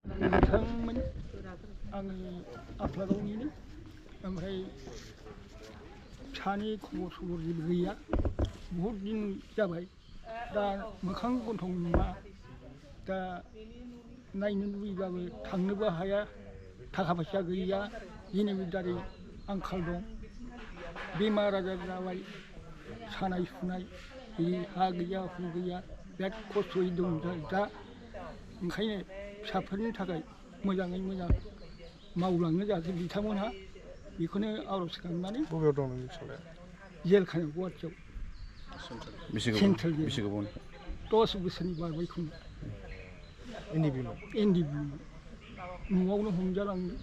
नोंथांमोन आंनि आफलागावनिनो ओमफ्राय फिसानि खबर सबर जेबो गैया बहुद दिन जाबाय दा मोखां गन्थं नुवा दा नायनो लुबैबाबो थांनोबो हाया थाखा फैसा गैया जेनिबो दारै आंखाल दं बेमार आजार जाबाय सानाय सुनाय हा गैया हु गैया बिराद खस्थ'यै दं दा ओंखायनो फिसाफोरनि थाखाय मोजाङै मोजां मावलांनो जाहाथे बिथांमोनहा बेखौनो आर'ज गाबनानै बबेयाव दं नोंनि फिसालाया जेलखानायाव गुवाहाटियाव सेन्ट्रेल जेल 10 बोसोरनि बारबाय खोमा एनडिबि न'आवनो हमजालांदों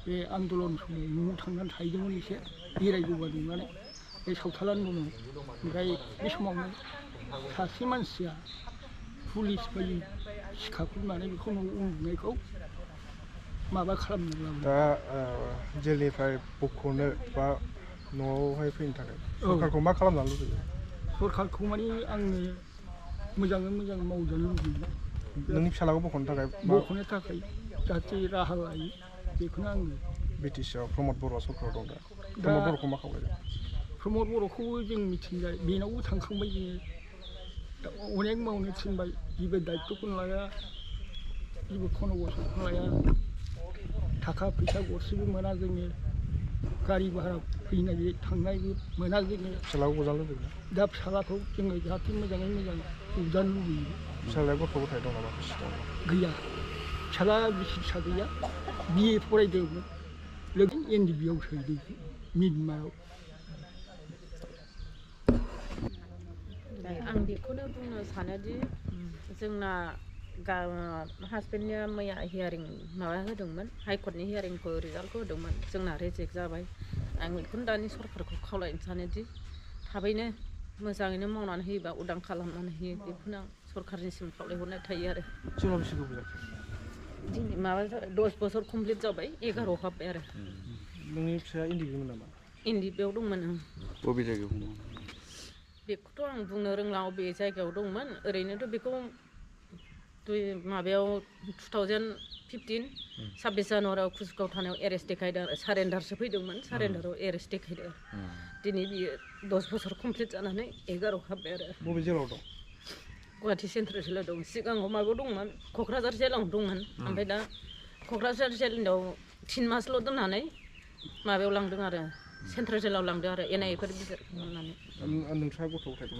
बे आन्दलन समाव न'आव थांनानै थाहैदोंमोन एसे बेरायगौबा नुनानै बे सावथालानि उनाव ओमफ्राय बे समावनो सासे मानसिया पुलिस बायदि सिखा खुनानै बेखौ न'आव उन्दुनायखौ माबा खालामनो लांदों दा जेलनिफ्राय बख'नो बा न'आवहाय फैनो थाखाय सरकारखौ मा खालामनो लुबैयो सरकारखौ माने आङो मोजाङै मोजां मावजानो लुबैयो नोंनि फिसालाखौ बख'नो थाखाय जाहाथे राहा लायो बेखौनो आङो बिटिसिआव प्रमद बर'आ सरकार दं दा प्रमद बर'खौ मा खालामदों प्रमद बर'खौबो जों मिथिंजाय बेनावबो थांखांबाय जोङो अनेक मावनो थिनबाय जेबो दायित्वखौनो लाया जेबो खन'बसखौनो लाया थाखा फैसा गरसेबो मोना जोङो गारि भारा फैनाय थांनायबो मोना जोङो फिसालाखौ गजानो लुबैयो दा फिसालाखौ जोङो जाहाथे मोजाङै मोजां गजानो लुबैयो फिसालाया गथ' गथाय दं नामा गैया फिसाला बिसि फिसा गैया बिए फरायदोंमोन लोगो एनडिबिआव सोदों मिडमायाव आं बेखौनो बुंनो सानोदि जोंना हासबेन्डनिया मैया हियारिं माबा होदोंमोन हाइकर्टनि हियारिंखौ रिजाल्टखौ होदोंमोन जोंना रिजेक्ट जाबाय आं बेखौनो दानि सरकारखौ खावलायनो सानोदि थाबैनो मोजाङैनो मावनानै होयोबा उदां खालामनानै होयो बेखौनो आं सरकारनिसिम खावलायहरनाय थायो आरो जोंनाव बेसे गोबाव जाखो दिनै माबा 10 बोसोर कमप्लिट जाबाय 11 हाबबाय आरो नोंनि फिसाया एनडिबिमोन नामा एनडिबिआव दंमोन बबे जायगायाव बेखौथ' आं बुंनो रोंला बबे जायगायाव दंमोन ओरैनोथ' बेखौ माबायाव 2015 26 जानुवारियाव कुसुगाव थानायाव एरेस्ट देखायदों सारेन्डारसो फैदोंमोन सारेन्डाराव एरेस्ट देखायदों दिनै बियो 10 बोसोर कमप्लिट जानानै 11 हाबबाय आरो बबे जेलाव दं गुवाहाटि सेन्ट्रेल जेलाव दं सिगाङाव माबायाव दंमोन क'क्राझार जेलाव दंमोन ओमफ्राय दा क'क्राझार जेलाव 3 मासल' दोननानै माबायाव लांदों आरो सेन्ट्रेल जेलाव लांदों आरो एनआइएफोर बिजिर खालामनानै नोंस्रा गथ' गथाय दं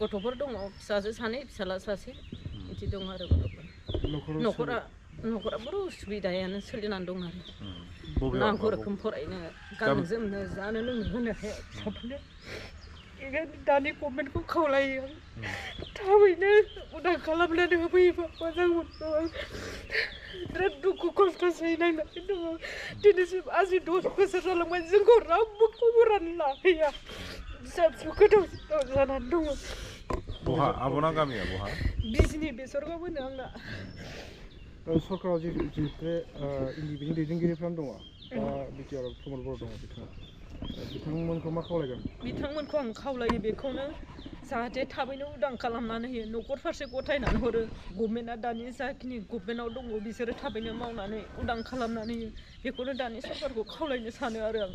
गथ'फोर दङ फिसाजो सानै फिसाला सासे बिदि दं आरो गथ'फोर न'खराबो उसुबिदायानो सोलिनानै दं आरो नांगौ रोखोम फरायनो गाननो जोमनो जानो लोंनो होनो हाया फिसाफोरनो दानि गभर्नमेन्टखौ खावलायो थाबैनो उदां खालामनानै होफैयोबा मोजां मोनगौ बिराद दुखु खस्थ' सैनांनानै दङ दिनैसिम 10 बोसोर जालांबाय जोंखौ रावबो खबरानो लाहैया फिसा फिसौ गोदाव सोराव जानानै दङ बहा आब'ना गामिया बहा बिजनि बेसरगाव होनो आंना सरकाराव जे इन्डिपेन्डेन्ट दैदेनगिरिफ्रानो दङ दा बिटिआर प्रमद बर' दङ बिथांमोनखौ मा खावलायगोन बिथांमोनखौ आं खावलायो बेखौनो जाहाथे थाबैनो उदां खालामनानै होयो न'खर फारसे गथायनानै हरो गभर्नमेन्टआ दानि जाखिनि गभर्नमेन्टआव दङ बिसोरो थाबैनो मावनानै उदां खालामनानै होयो बेखौनो दानि सरकारखौ खावलायनो सानो आरो आं